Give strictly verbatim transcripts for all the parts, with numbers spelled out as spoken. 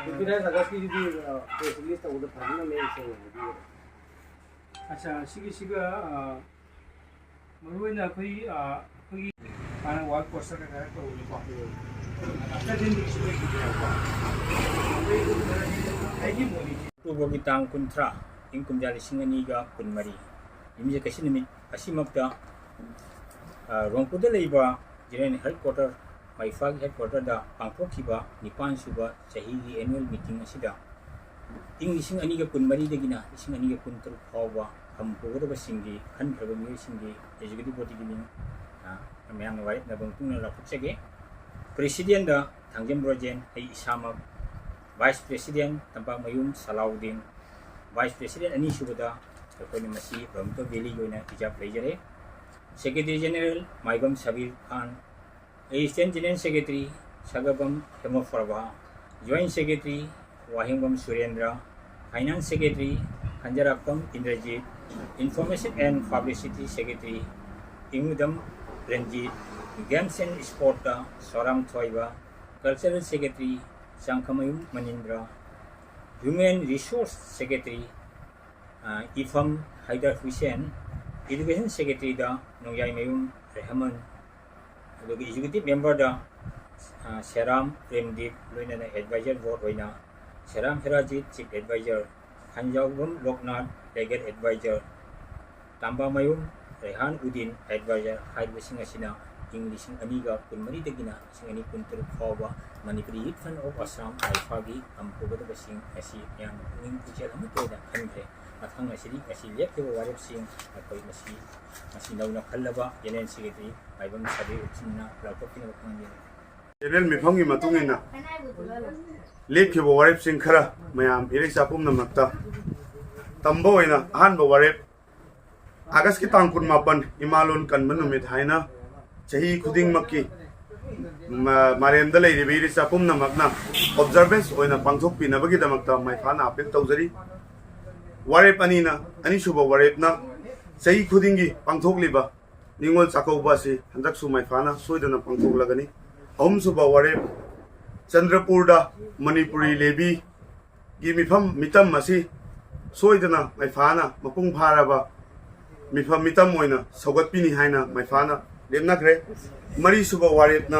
Twenty nine ꯑꯥꯒꯁꯀꯤꯗꯨꯗꯤ, ꯑ, press release ꯇꯧꯕꯗ ꯐꯖꯅ ꯃꯌꯦꯛ ꯁꯦꯡꯅ ꯍꯥꯏꯕꯤꯌꯨ꯫ ꯑꯠꯆꯥ, ꯁꯤꯒꯤꯁꯤꯒ, ꯑ, ꯃꯔꯨꯑꯣꯏꯅ ꯑꯩꯈꯣꯏ, ꯑ, ꯑꯩꯈꯣꯏꯒꯤ ꯍꯥꯟꯅ ꯋꯥꯜ ꯄꯣꯁꯇꯔ ꯈꯔ ꯇꯧꯕꯅꯤꯀꯣ꯫ ꯑꯥꯐꯇꯔ ꯇꯦꯟ ꯗꯦꯖ ꯂꯣꯏꯈꯤꯗ꯭ꯔꯦꯕꯀꯣ꯫ ꯑꯩꯒꯤ ꯃꯣꯠꯅꯤ꯫ ꯑꯣꯛꯇꯣꯕꯔꯒꯤ ꯇꯥꯡ ꯀꯨꯟꯊ꯭ꯔꯥ, ꯏꯪ ꯀꯨꯝꯖꯥ ꯂꯤꯁꯤꯡ ꯑꯅꯤꯒ ꯀꯨꯟꯃꯔꯤ, ꯌꯨꯝꯖꯀꯩꯁ ꯅꯨꯃꯤꯠ ꯑꯁꯤꯃꯛꯇ, ꯑ, ꯔꯣꯡꯄꯨꯔꯗ ꯂꯩꯕ ꯖꯦꯅꯔꯦꯜ ꯍꯦꯗꯀ꯭ꯋꯥꯇꯔ, ꯃꯥꯏꯐꯥꯒꯤ ꯍꯦꯗꯀ꯭ꯋꯥꯇꯔꯗ ꯄꯥꯡꯊꯣꯛꯈꯤꯕ ꯅꯤꯄꯥꯟ ꯁꯨꯕ ꯆꯍꯤꯒꯤ ꯑꯦꯅꯨꯋꯦꯜ ꯃꯤꯇꯤꯡ ꯑꯁꯤꯗ ꯏꯪ ꯂꯤꯁꯤꯡ ꯑꯅꯤꯒ ꯀꯨꯟꯃꯔꯤꯗꯒꯤꯅ ꯂꯤꯁꯤꯡ ꯑꯅꯤꯒ ꯀꯨꯟꯇꯔꯨꯛ ꯐꯥꯎꯕ ꯐꯝ ꯄꯨꯒꯗꯕꯁꯤꯡꯒꯤ ꯈꯟꯈ꯭ꯔꯕ ꯃꯤꯑꯣꯏꯁꯤꯡꯒꯤ ꯑꯦꯛꯖꯤꯀ꯭ꯌꯨꯇꯤꯚ ꯕꯣꯗꯤꯒꯤ ꯃꯤꯡ, ꯑ, ꯃꯌꯥꯝꯅ ꯋꯥꯔꯦꯞꯅꯕ ꯃꯇꯨꯡ ꯏꯟꯅ ꯂꯥꯎꯊꯣꯛꯆꯒꯦ꯫ ꯄ꯭ꯔꯦꯁꯤꯗꯦꯟꯗ ꯊꯥꯡꯖꯝ ꯕ꯭ꯔꯣꯖꯦꯟ, ꯑꯩ ꯏꯁꯥꯃꯛ, vice president Tampakmayum Salauddin, vice president ꯑꯅꯤꯁꯨꯕꯗ ꯑꯩꯈꯣꯏꯅ ꯃꯁꯤ ꯕ꯭ꯔꯍꯃꯄꯨꯇ꯭ꯔ ꯚꯦꯂꯤꯒꯤ ꯑꯣꯏꯅ ꯔꯤꯖꯥꯕ ꯂꯩꯖꯔꯦ꯫ Secretary general Maibam Sabir Khan, assistant general secretary Sagbam Hemaprabha, joint secretary Wahengbam Surendra, finance secretary Khanjrakpam Indrajit, information and publicity secretary Ingudam Ranjit, games and sports Soram Thoiba, cultural secretary Changkhamayum Manindra, human resource secretary, ꯑ, ꯏꯐꯝ ꯍꯥꯏꯗꯔ ꯍꯨꯏꯁꯦꯟ, ꯏꯗꯨꯀꯦꯁꯟ ꯁꯦꯀ꯭ꯔꯦꯇꯔꯤꯗ ꯅꯣꯡꯌꯥꯏꯃꯌꯨꯝ ꯔꯦꯍꯃꯟ, ꯑꯗꯨꯒ ꯑꯦꯛꯖꯤꯀ꯭ꯌꯨꯇꯤꯚ ꯃꯦꯝꯕꯔꯗ, ꯑ, ꯁꯦꯔꯥꯝ ꯄ꯭ꯔꯦꯝꯗꯤꯞ, ꯂꯣꯏꯅꯅ ꯑꯦꯗꯚꯥꯏꯖꯔ ꯕꯣꯔꯗ ꯑꯣꯏꯅ Seram Herajit, chief adviser, Khanjaobam Loknath, legal adviser, Tambamayum Rehan Udin, adviser ꯍꯥꯏꯔꯤꯕꯁꯤꯡ ꯑꯁꯤꯅ ꯏꯪ ꯂꯤꯁꯤꯡ ꯑꯅꯤꯒ ꯀꯨꯟꯃꯔꯤꯗꯒꯤꯅ ꯂꯤꯁꯤꯡ ꯑꯅꯤ ꯀꯨꯟꯇꯔꯨꯛ ꯐꯥꯎꯕ ꯃꯅꯤꯄꯨꯔꯤ ꯌꯨꯠ ꯐ꯭ꯔꯟꯠ ꯑꯣꯐ ꯑꯁꯥꯝ, ꯃꯥꯏꯐꯥꯒꯤ ꯐꯝ ꯄꯨꯒꯗꯕꯁꯤꯡ ꯑꯁꯤ ꯃꯤꯌꯥꯝꯅ ꯄꯨꯛꯅꯤꯡ ꯄꯨꯛꯆꯦꯜ ꯑꯃꯠꯇ ꯑꯣꯏꯅ ꯈꯟꯈ꯭ꯔꯦ꯫ ꯃꯊꯪ ꯑꯁꯤꯗꯤ ꯉꯁꯤ ꯂꯦꯞꯈꯤꯕ ꯋꯥꯔꯦꯞꯁꯤꯡ ꯑꯩꯈꯣꯏ ꯉꯁꯤ, ꯉꯁꯤ ꯅꯧꯅ ꯈꯜꯂꯕ ꯖꯦꯅꯔꯦꯜ ꯁꯦꯀ꯭ꯔꯦꯇꯔꯤ ꯃꯥꯏꯕꯝ ꯁꯕꯤꯔ ꯎꯗꯤꯟꯅ ꯂꯥꯎꯊꯣꯛꯄꯤꯅꯕ ꯈꯪꯍꯟꯖꯔꯤ꯫ ꯖꯦꯅꯔꯦꯜ ꯃꯤꯐꯝꯒꯤ ꯃꯇꯨꯡ ꯏꯟꯅ ꯂꯦꯞꯈꯤꯕ ꯋꯥꯔꯦꯞꯁꯤꯡ ꯈꯔ ꯃꯌꯥꯝ ꯏꯔꯩꯆꯥ ꯄꯨꯝꯅꯃꯛꯇ ꯇꯝꯕ ꯑꯣꯏꯅ, ꯑꯍꯥꯟꯕ ꯋꯥꯔꯦꯞ, ꯑꯥꯒꯁꯀꯤ ꯇꯥꯡ ꯀꯨꯟꯃꯥꯄꯟ ꯏꯃꯥꯂꯣꯟ ꯀꯟꯕ ꯅꯨꯃꯤꯠ ꯍꯥꯏꯅ ꯆꯍꯤ ꯈꯨꯗꯤꯡꯃꯛꯀꯤ ꯃ-, ꯃꯥꯂꯦꯝꯗ ꯂꯩꯔꯤꯕ ꯏꯔꯩꯆꯥ ꯄꯨꯝꯅꯃꯛꯅ ꯑꯣꯕꯖꯔꯚꯦꯟꯁ ꯑꯣꯏꯅ ꯄꯥꯡꯊꯣꯛꯄꯤꯅꯕꯒꯤꯗꯃꯛꯇ ꯃꯥꯏꯐꯥꯅ ꯑꯥꯄꯤꯜ ꯇꯧꯖꯔꯤ꯫ ꯋꯥꯔꯦꯞ ꯑꯅꯤꯅ, ꯑꯅꯤꯁꯨꯕ ꯋꯥꯔꯦꯞꯅ ꯆꯍꯤ ꯈꯨꯗꯤꯡꯒꯤ ꯄꯥꯡꯊꯣꯛꯂꯤꯕ ꯅꯤꯉꯣꯜ ꯆꯥꯛꯀꯧꯕ ꯑꯁꯤ ꯍꯟꯗꯛꯁꯨ ꯃꯥꯏꯐꯥꯅ ꯁꯣꯏꯗꯅ ꯄꯥꯡꯊꯣꯛꯂꯒꯅꯤ꯫ ꯑꯍꯨꯝꯁꯨꯕ ꯋꯥꯔꯦꯞ, ꯆꯟꯗ꯭ꯔꯄꯨꯔꯗ ꯃꯅꯤꯄꯨꯔꯤ ꯂꯦꯕꯤꯒꯤ ꯃꯤꯐꯝ ꯃꯤꯇꯝ ꯑꯁꯤ ꯁꯣꯏꯗꯅ ꯃꯩꯐꯥꯅ ꯃꯄꯨꯡ ꯐꯥꯔꯕ ꯃꯤꯐꯝ ꯃꯤꯇꯝ ꯑꯣꯏꯅ ꯁꯧꯒꯠꯄꯤꯅꯤ ꯍꯥꯏꯅ ꯃꯩꯐꯥꯅ ꯂꯦꯞꯅꯈ꯭ꯔꯦ꯫ ꯃꯔꯤꯁꯨꯕ ꯋꯥꯔꯦꯞꯅ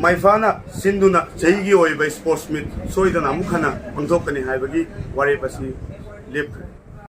ꯃꯩꯐꯥꯅ ꯁꯤꯟꯗꯨꯅ ꯆꯍꯤꯒꯤ ꯑꯣꯏꯕ sports meet ꯁꯣꯏꯗꯅ ꯑꯃꯨꯛ ꯍꯟꯅ ꯄꯥꯡꯊꯣꯛꯀꯅꯤ ꯍꯥꯏꯕꯒꯤ ꯋꯥꯔꯦꯞ ꯑꯁꯤ ꯂꯦꯞꯈ꯭ꯔꯦ꯫